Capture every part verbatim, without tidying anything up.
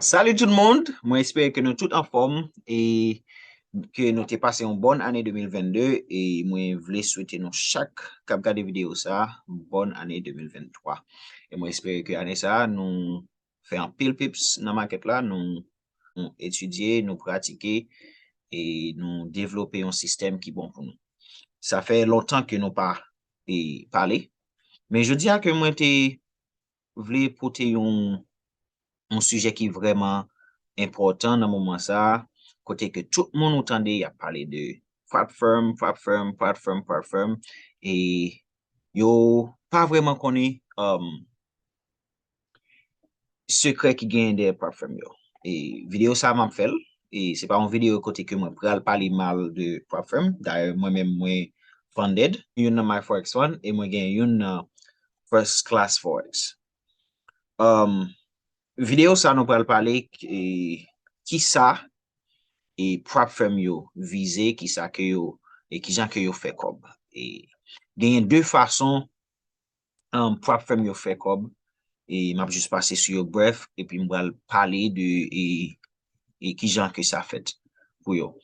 Salut tout le monde, mwen espere ke nou tout anfòm e ke nou te pase yon bòn ane de mil vennde e mwen vle swete nou chak k ap gade videyo sa bòn ane de mil venntwa. E mwen espere ke ane sa nou fè anpil pips nan makèt la, nou, nou etidye, nou pratike e nou devlope yon sistèm ki bon pou nou. Sa fè lontan ke nou pa e, pale, men jodi a ke mwen te vle pote yon yon sijè ki vrèman enpòtan nan moman sa a, kote ke tout moun ou tande y ap pale de prop firm, prop firm, prop firm, prop firm, e yo pa vrèman konnen um, sekrè ki genyen dèyè prop firm yo. E videyo sa a m ap fè l, e se pa yon videyo kote ke mwen pral pale mal de prop firm. Dayè, mwen menm mwen funded, youn nan My Forex Fund, e mwen gen youn nan First Class Forex. Um, videyo sa nou pral pale e, kisa e prop firm yo vize, kisa ke yo e kijan ke yo fè kòb. E genyen de fason um, prop firm yo fè kòb e m ap jis pase sou yo brèf epi m pral pale de e, e kijan ke sa fèt pou yo.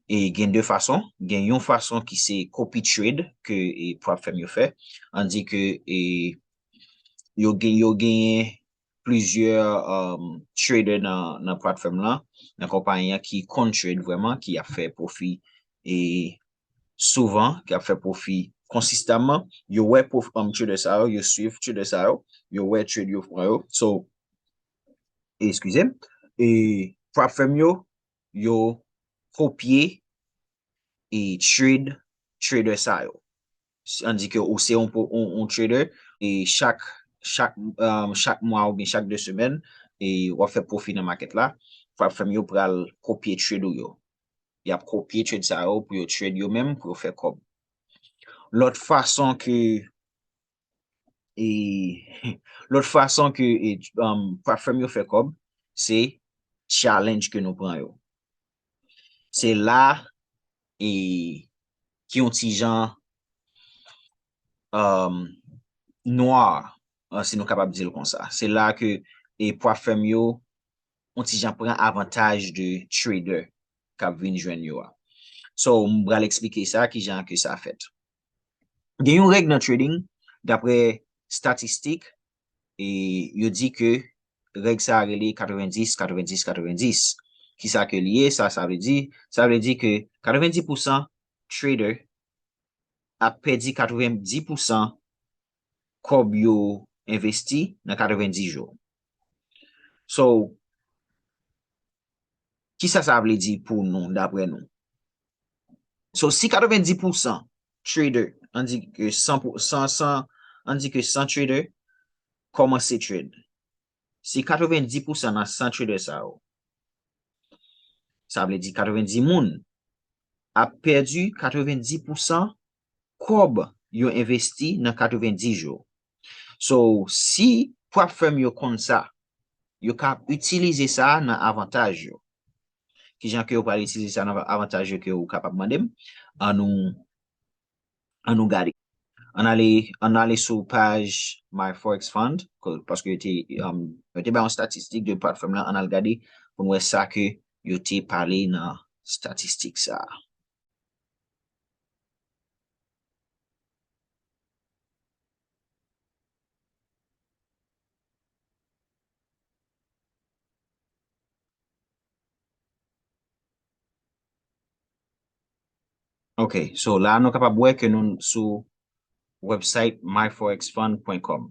E gen de fason, gen yon fason ki se copy trade ke e, prop firm yo fè. Ann di ke e, yo gen yo genyen plizyè um, trader nan, nan prop firm lan, nan konpayi an ki konn trade vrèman, ki ap fè pwofi e souvan, ki ap fè pwofi konsistaman, yo wè pwof, um, trader sa yo, yo swiv trader sa yo, yo wè trade yo pran yo. So, eskize m, e prop firm yo, yo kopye e trade trader sa yo. Ann di ke ou se yon, yon, yon trader e chak chak um, chak mwa oubyen chak de semèn e w ap fè pwofi nan makèt la, prop firm yo pral kopye trade ou yo. Y ap kopye trade sa yo pou yo trade yo menm pou yo fè kòb. Lòt fason ke e lòt fason ke e, um, prop firm yo fè kòb, se challenge ke nou pran yo. Se la e ki yon ti jan um, nwa, uh, si nou kapab di l konsa. Se la ke e prop firm yo yon ti jan pran avantaj de trader k ap vin jwenn yo a. So, m pral eksplike sa, kijan ke sa fèt. Gen yon règ nan trading, daprè statistik, e yo di ke règ sa a rele katrevendis, katrevendis, katrevendis. Kisa ke li ye? Sa, sa vle di, sa vle di ke katrevendis pousan trader ap pèdi katrevendis pousan kòb yo envesti nan katrevendis jou. So, kisa sa vle di pou nou, daprè nou? So, si katrevendis pousan trader, ann di ke san, san, san, ann di ke san trader kòmanse trade. Si katrevendis pousan nan san trader sa yo, sa vle di katrevendis moun ap pèdi katrevendis pousan kòb yo envesti nan katrevendis jou. So, si prop firm yo konn sa, yo ka itilize sa nan avantaj yo. Kijan ke yo pral itilize sa nan avantaj yo ke ou kapab mande m? Ann nou, ann nou gade. Ann ale, ann ale sou paj My Forex Fund, paske yo te, um, yo te bay yon statistik de prop firm lan, ann al gade pou n wè sa ke yo te pale nan statistik sa a. Ok, so la nou kapab wè ke nou sou website my forex fund point com.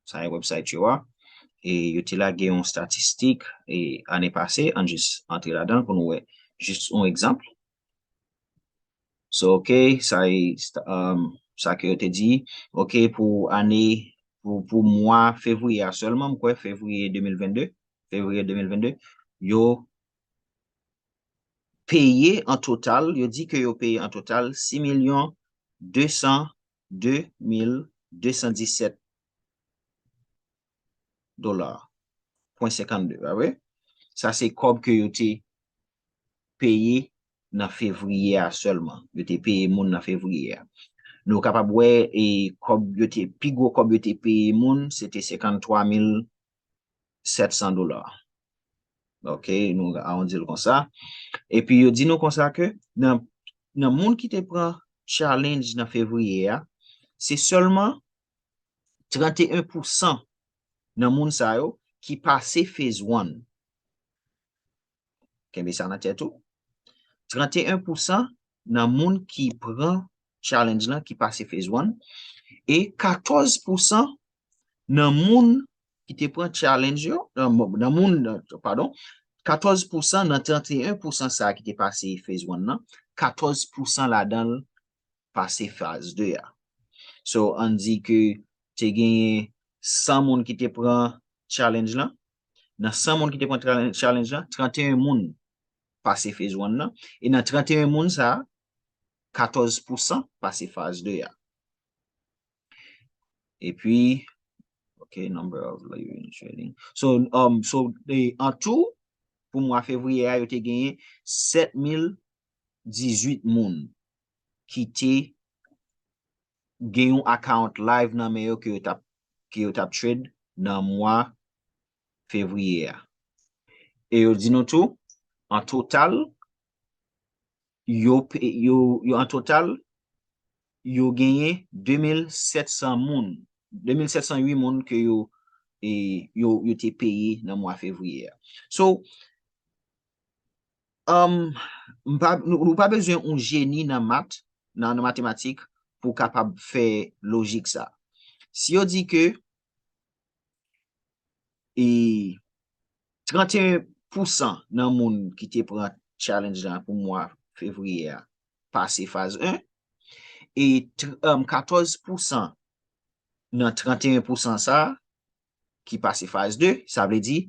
Sa e website yo a. E yo te lage yon statistik e ane pase, ann jis antre ladan l pou nou wè jis yon egzanp. So, ok, sa e um, sa ke yo te di, ok, pou ane, pou, pou mwa fevriye a sèlman, m kwè fevriye de mil vennde, fevriye de mil vennde, yo peye an total, yo di ke yo peye an total sis milyon de san de mil de san disèt dola, pwen senkannde, pa vre? Sa se kòb ke yo te peye nan fevriye a sèlman. Yo te peye moun nan fevriye a. Nou kapab wè e kòb yo te, pi gwo kòb yo te peye moun, se te senkanntwa mil sèt san dola. Ok, nou awondi l konsa. Epi yo di nou konsa ke nan, nan moun ki te pran challenge nan fevriye a, se sèlman trannteyen pousan nan moun sa yo ki pase phase one. Kenbe sa nan tèt ou. Trannteyen pousan nan moun ki pran challenge lan ki pase phase one e katòz pousan nan moun ki te pran challenge yo, nan, nan moun, padon, katòz pousan nan trannteyen pousan sa ki te pase phase one nan, katòz pousan ladan l pase phase de a. So, ann di ke te genyen san moun ki te pran challenge lan. Nan san moun ki te pran tra- challenge lan, trannteyen moun pase phase one nan. E nan trannteyen moun sa, katòz pousan pase phase de a. Epi, ok, number of living trading. So, um, so, e, an tou, pou mwa fevriye a, yo te genyen sèt mil dizuit moun ki te gen yon account live nan men yo ke yo t ap, ke yo t ap trade nan mwa fevriye a. E yo di nou tou, an total, yo, pe- yo, yo an total, yo genyen de mil sèt san moun, de mil sèt san uit moun ke yo, e, yo, yo te peye nan mwa fevriye a. So, um, m pa, nou, nou pa bezwen yon jeni nan mat, nan, nan matematik, pou kapab fè lojik sa. Si yo di ke e trannteyen pousan nan moun ki te pran challenge lan pou mwa fevriye a pase faz en, e tr- um, katòz pousan nan trannteyen pousan sa a ki pase faz de, sa vle di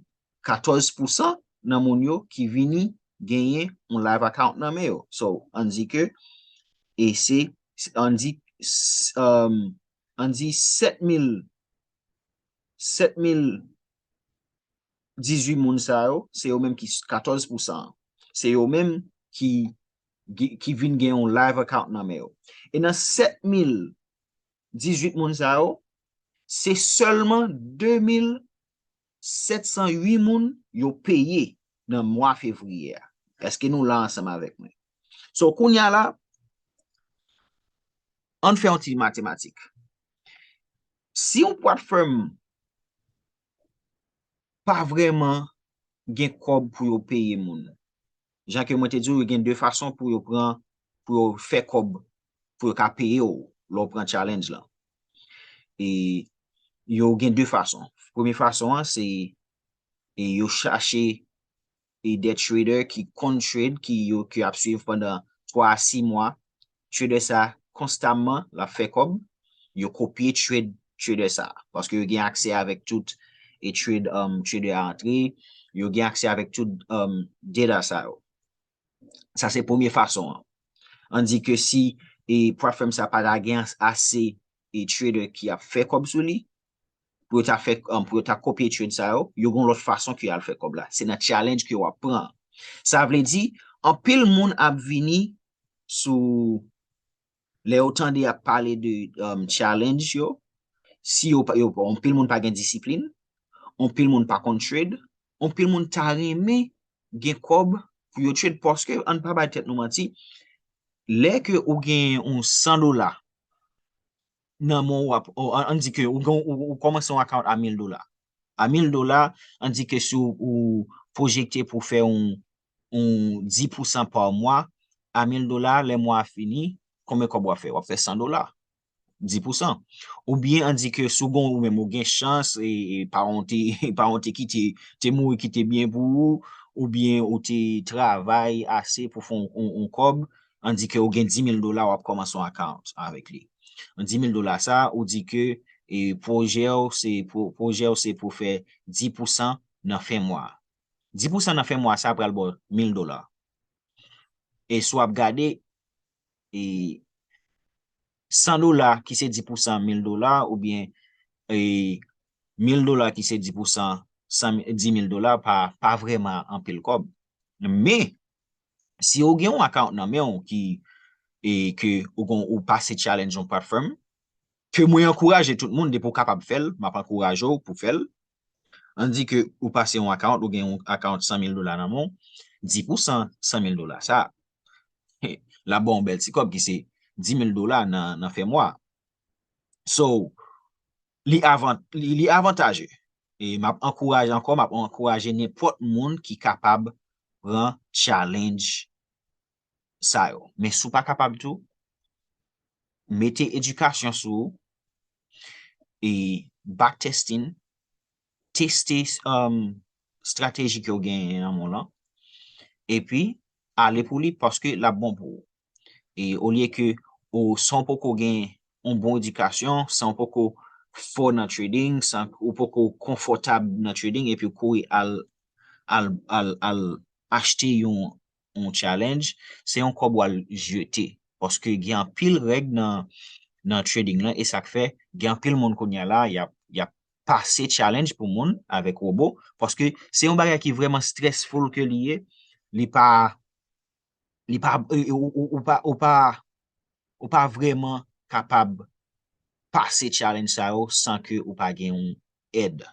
katòz pousan nan moun yo ki vini genyen yon live account nan men yo. So, ann di ke, e se, ann di, s- um, ann di sèt mil, sèt mil dizuit moun sa yo, se yo menm ki katòz pousan an. Se yo menm ki, ki, ki vin gen yon live account nan men yo. E nan sèt mil dizuit moun sa yo, se sèlman de mil sèt san uit moun yo peye nan mwa fevriye a. Èske nou la ansanm avèk mwen? So, kounye a la, ann fè yon ti matematik. Si yon platfòm pa vrèman gen kòb pou yo peye moun, jan ke mwen te di w, yo gen de fason pou yo pran, pou yo fè kòb, pou yo ka peye w lè w pran challenge lan. E yo gen de fason. Premye fason an, se e yo chache e de trader ki konn trade, ki yo ki ap swiv pandan twa a sis mwa. Trader sa konstamman l ap fè kòb. Yo kopye trade trader sa paske yo gen aksè avèk tout e trade um, trader a antre. Yo gen aksè avèk tout um, data sa yo. Sa se premye fason an. Ann di ke si e platfòm sa pa ta gen ase e trader ki ap fè kòb sou li, pou yo ta fè, um, pou yo ta kopye trade sa yo, yo gen lòt fason ke y al fè kòb la. Se nan challenge ke w ap pran. Sa vle di, anpil moun ap vini sou, lè yo tande y ap pale de um, challenge yo, si yo, yo, anpil moun pa gen disiplin, anpil moun pa konn trade, anpil moun ta renmen gen kòb pou yo trade, paske ann pa bay tèt nou manti, lè ke ou gen yon san dola nan men w ap, ann di ke ou, ou, ou kòmanse yon account a mil dola. A mil dola, ann di ke si ou, ou pwojekte pou fè yon, yon dis pousan pa mwa, a mil dola, lè mwa a fini, konbyen kòb w ap fè? W ap fè san dola. Dis pousan. Oubyen ann di ke si w gen, ou menm ou gen chans, e, e paran w te, paran w te kite, te mouri kite byen pou ou, oubyen ou te travay ase pou fè yon, yon, yon kòb, ann di ke ou gen dis mil dola, w ap kòmanse yon account avèk li. Dis mil dola sa, ou di ke e pwojè w se, pwojè w se pou fè dis pousan nan fen mwa a. Dis pousan nan fen mwa sa pral ba w mil dola. E si w ap gade, e san dola ki se dis pousan mil dola, oubyen e mil dola ki se dis pousan dis mil dola, pa, pa vrèman anpil kòb. Men, si ou gen yon account nan men w ki, e ke ou, ou pase challenge yon platfòm, ke mwen ankouraje tout moun, depi w kapab fè l, m ap ankouraje w pou fè l. Ann di ke ou pase yon account, ou gen yon account san mil dola nan men w, dis pousan san mil dola sa, l ap ba w yon bèl ti kòb ki se dis mil dola nan, nan fen mwa. So, li, avan, li, li avantaje. E m ap ankouraje ankò, m ap ankouraje nenpòt moun ki kapab pran challenge sa yo. Men si w pa kapab tou, mete edikasyon sou ou, e backtesting, teste um, estrateji ke w genyen nan men w lan, epi ale pou li paske l ap bon pou ou. E olye ke ou san w poko gen yon bon edikasyon, san w poko fò nan trading, san ou poko konfòtab nan trading, epi w kouri al, al, al, al achte yon, yon challenge, se yon kòb w al jete. Paske gen anpil règ nan, nan trading lan, e sa k fè gen anpil moun kounye a la, y ap, y ap pase challenge pou moun avèk wobo, paske se yon bagay ki vrèman stressful ke li ye, li pa, li pa, e, e, ou, ou, ou pa, ou pa, ou pa vrèman kapab pase challenge sa yo san ke ou pa gen yon èd.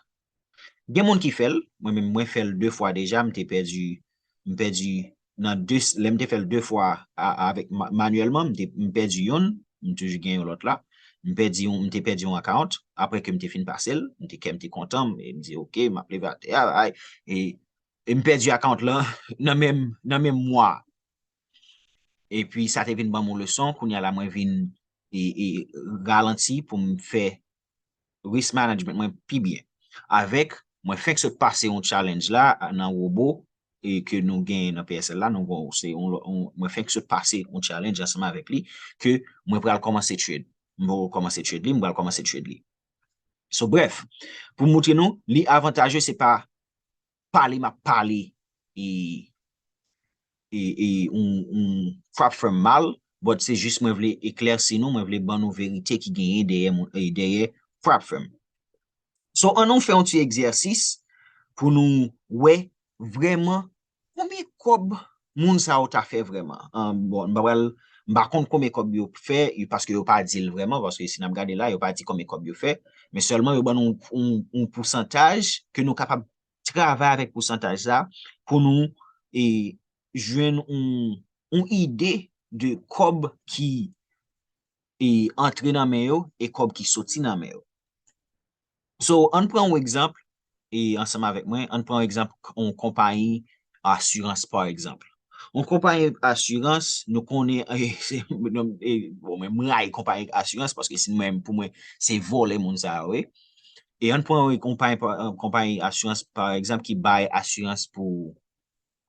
Gen moun ki fè l, mwen menm mwen fè l de fwa deja, m te pèdi, m pèdi nan de, lè m te fè l de fwa a, avèk ma- manyèlman, m te, m pèdi youn, m toujou gen yon lòt la. M pèdi yon, m te pèdi yon account, apre ke m te fin pase l, m te kè m te kontan, e m di, "Ok, m ap leve atè a, ay," e, e m pèdi account lan nan menm, nan menm mwa. Epi sa te vin ban m yon leson, kounye a la mwen vin e, e ralanti pou m fè risk management mwen pi byen. Avèk, mwen fenk sot pase yon challenge la nan wobo e ke nou genyen nan P S L la, nou gon, se yon, yon, mwen fenk sot pase yon challenge ansanm avèk li ke mwen pral kòmanse trade. Mwen pral kòmanse trade li, mwen pral kòmanse trade li. So, brèf, pou moutre nou, li avantaje, se pa pale m ap pale e, e, e yon, yon prop firm mal, but se jis mwen vle eklèsi nou, mwen vle ban nou verite ki genyen dèyè, moun- e, dèyè prop firm. So, ann nou fè yon ti egzèsis pou nou wè vrèman konbyen kòb moun sa yo ta fè vrèman. An, bon, m pa pral, m pa konn konbyen kòb yo fè, yo- paske yo pa di l vrèman, paske si n ap gade la, yo pa di konbyen kòb yo fè, men sèlman yo ban nou yon, yon, yon pousantaj ke nou kapab travay avèk pousantaj sa pou nou e, jwenn yon, yon ide de kòb ki e, antre nan men yo e kòb ki soti nan men yo. So, ann pran yon egzanp e, ansanm avèk mwen, ann pran yon egzanp yon konpayi asirans, pa egzanp. Yon konpayi asirans, nou konnen, e, se, e, bon, men m rayi konpayi asirans paske si mwen, pou mwen, se vòlè moun sa yo ye. E ann pran yon konpayi, pa- konpayi asirans, pa egzanp, ki bay asirans pou,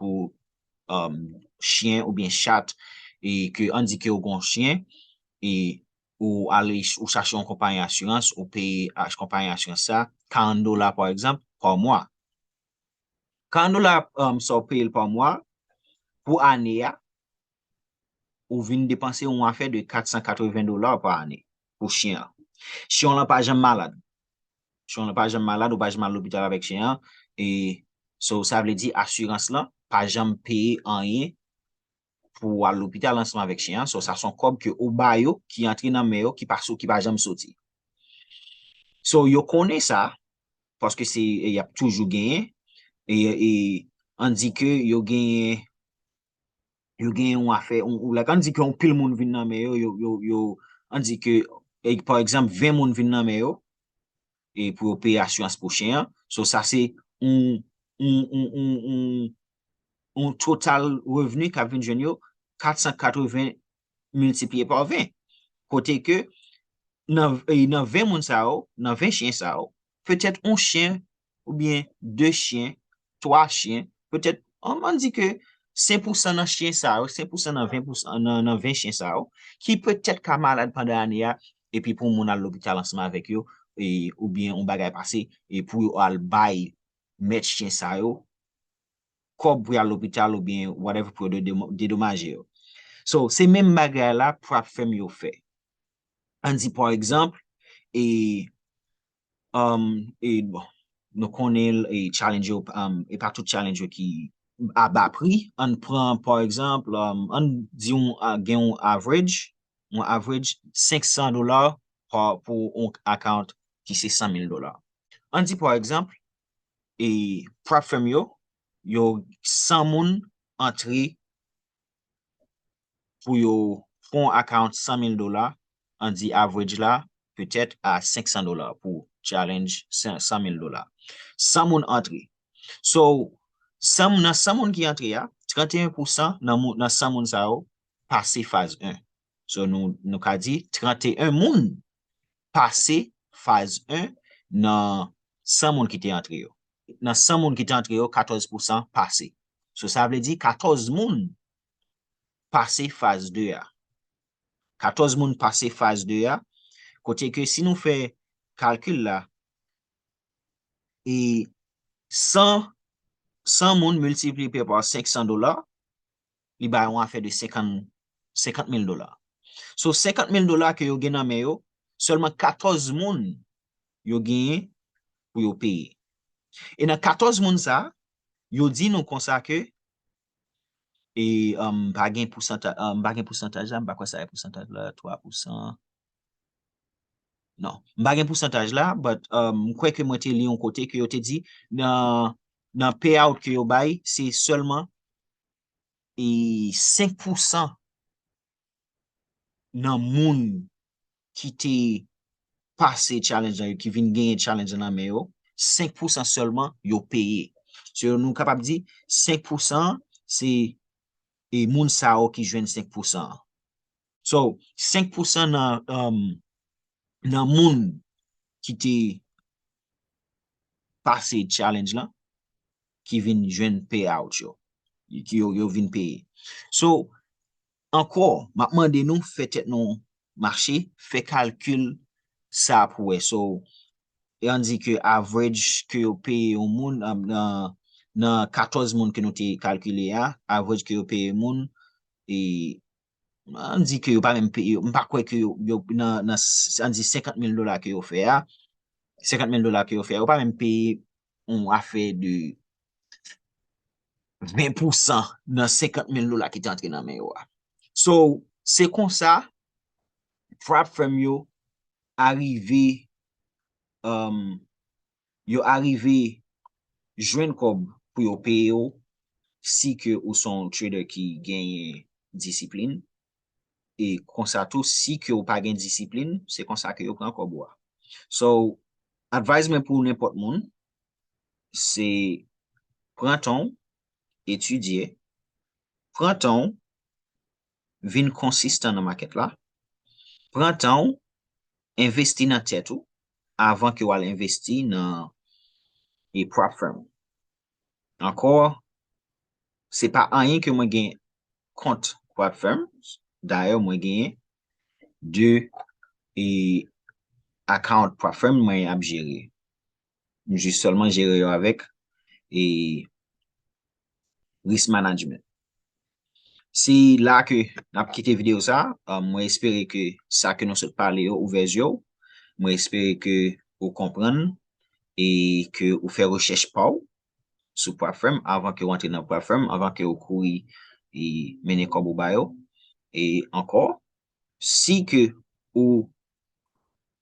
pou um, chen oubyen chat, e ke ann di ke ou gon chen, e ou ale ch- ou chache yon konpayi asirans, ou peye ach- konpayi asirans sa karant dola, pa egzanp, pa mwa. Karant dola, um, sa w peye l pa mwa, pou ane a, ou vin depanse yon afè de kat san katreven dola pa ane pou chen an. Chen w lan pa janm malad. Chen w lan pa janm malad, ou pa janm al lopital avèk chen an. E, so, sa vle di asirans lan pa janm peye anyen pou w al lopital ansanm avèk chen an. So, sa se yon kòb ke ou ba yo, ki antre nan men yo, ki pa sou, ki pa janm soti. So, yo konnen sa, paske se, y ap toujou genyen. E, e ann di ke yo genyen, yo genyen yon afè, yon, yon, like, ann di ke yon pil moun vin nan men yo, yo, yo, yo, ann di ke, e, pa egzanp, ven moun vin nan men yo, e pou yo peye asirans pou chen an. So, sa se yon, yon, yon, yon, yon total revni k ap vin jwenn yo, kat san katreven miltipliye pa ven. Kote ke nan, e, nan ven moun sa yo, nan ven chen sa yo, petèt yon chen oubyen de chen, twa chen, petèt, ann, ann di ke senk pousan nan chen sa yo, senk pousan nan ven pousan, nan, nan ven chen sa yo, ki petèt ka malad pandan ane a, epi pou moun al lopital ansanm avèk yo, e, oubyen yon bagay pase, e pou yo al bay mèt chen sa yo kòb pou y al lopital oubyen whatever pou yo de- dedomaje yo. So, se menm bagay la prop firm yo fè. Ann di, pa egzanp, e, um, e, bon, nou konnen, e, challenge yo, um, e pa tout challenge yo ki a ba pri. Ann pran, pa egzanp, um, ann di yon, a, gen yon average, yon average senk san dola pa, pou yon account ki se san mil dola. Ann di, pa egzanp, e, prop firm yo, yo san moun antre pou yo fè yon account san mil dola, an di average la, petèt a senk san dola pou challenge san mil dola. San moun antre. So, san, nan san moun ki antre a, trannteyen pousan nan, nan san moun sa yo pase faz en. So, nou, nou ka di trannteyen moun pase faz en nan san moun ki te antre yo. Nan san moun ki te antre yo, katòz pousan pase. So, sa vle di katòz moun pase faz de a. Katòz moun pase faz de a, kote ke si nou fè kalkil la, e san, san moun miltipliye pa senk san dola, li bay yon afè de senkant, senkant mil dola. So, senkant mil dola ke yo gen nan men yo, sèlman katòz moun yo genyen pou yo peye. E nan katòz moun sa, yo di nou konsa ke, e, um, pa gen pousantaj, um, pa gen pousantaj la, m pa kwè sa e pousantaj la, twa pousan. Non, m pa gen pousantaj la, but, um, m kwè ke mwen te li yon kote ke yo te di nan, nan payout ke yo bay, se sèlman, e, senk pousan nan moun ki te pase challenge la, ki vin genyen challenge la nan men yo, senk pousan sèlman yo peye. So, nou kapab di senk pousan se, e, moun sa yo ki jwenn senk pousan an. So, senk pousan nan, um, nan moun ki te pase challenge la, ki vin jwenn payout yo, ki yo, yo vin peye. So, ankò, m ap mande nou fè tèt nou mache, fè kalkil sa pou wè. So, e ann di ke average ke yo peye yon moun, um, nan, nan katòz moun ke nou te kalkile a, average ke yo peye moun, e ann di ke yo pa menm peye, m pa kwè ke yo, yo nan, nan, ann di senkant mil dola ke yo fè a, senkant mil dola ke yo fè a, yo pa menm peye yon afè de ven pousan nan senkant mil dola ki te antre nan men yo a. So, se konsa, prop firm yo arive, um, yo arive jwenn kòb pou yo peye w si ke ou se yon trader ki genyen disiplin. E konsa tou, si ke ou pa gen disiplin, se konsa ke yo pran kòb ou a. So, advice mwen pou nenpòt moun, se pran tan w, etidye, pran tan w, vin konsistan nan makèt la, pran tan w, envesti nan tèt ou avan ke w al envesti nan e prop firm. Ankò, se pa anyen ke mwen gen kont prop firm. Dayè, mwen genyen de e account prop firm mwen ap jere. M jis sèlman jere yo avèk e risk management. Se la ke n ap kite videyo sa. Um, mwen espere ke sa ke nou sot pale yo ouvè zye w. Mwen espere ke ou konprann e ke ou fè rechèch pa w sou prop firm avan ke w antre nan prop firm, avan ke w kouri e mennen kòb ou ba yo. E ankò, si ke ou,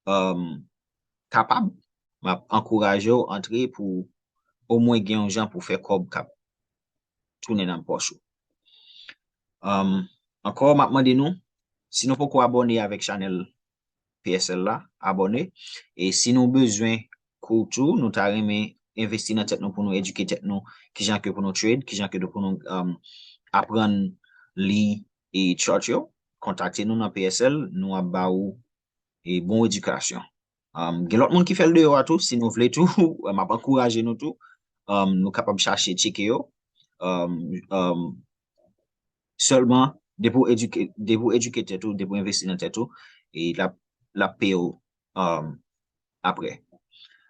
um, kapab, m ap ankouraje w antre pou omwen gen yon jan pou fè kòb k ap tounen nan pòch ou. Um, ankò, m ap mande nou, si nou poko abòne avèk chanèl P S L la, abòne. E si nou bezwen kou tou, nou ta renmen envesti nan tèt nou pou nou edike tèt nou, kijan ke pou nou trade, kijan ke pou nou, um, aprann li e chart yo, kontakte nou nan P S L, nou ap ba ou e bon edikasyon. Um, gen lòt moun ki fè l deyò a tou, si nou vle tou, m ap ankouraje nou tou. Um, nou kapab chache tcheke yo. Um, um, sèlman, depi w edike, depi w edike tèt ou, depi w envesti nan tèt ou, e l ap, l ap peye w, um, apre.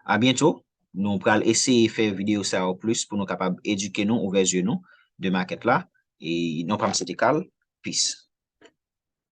A byento, nou pral eseye fè videyo sa yo plis pou nou kapab edike nou, ouvè zye nou de makèt la. E non pa m se te Carl. Peace.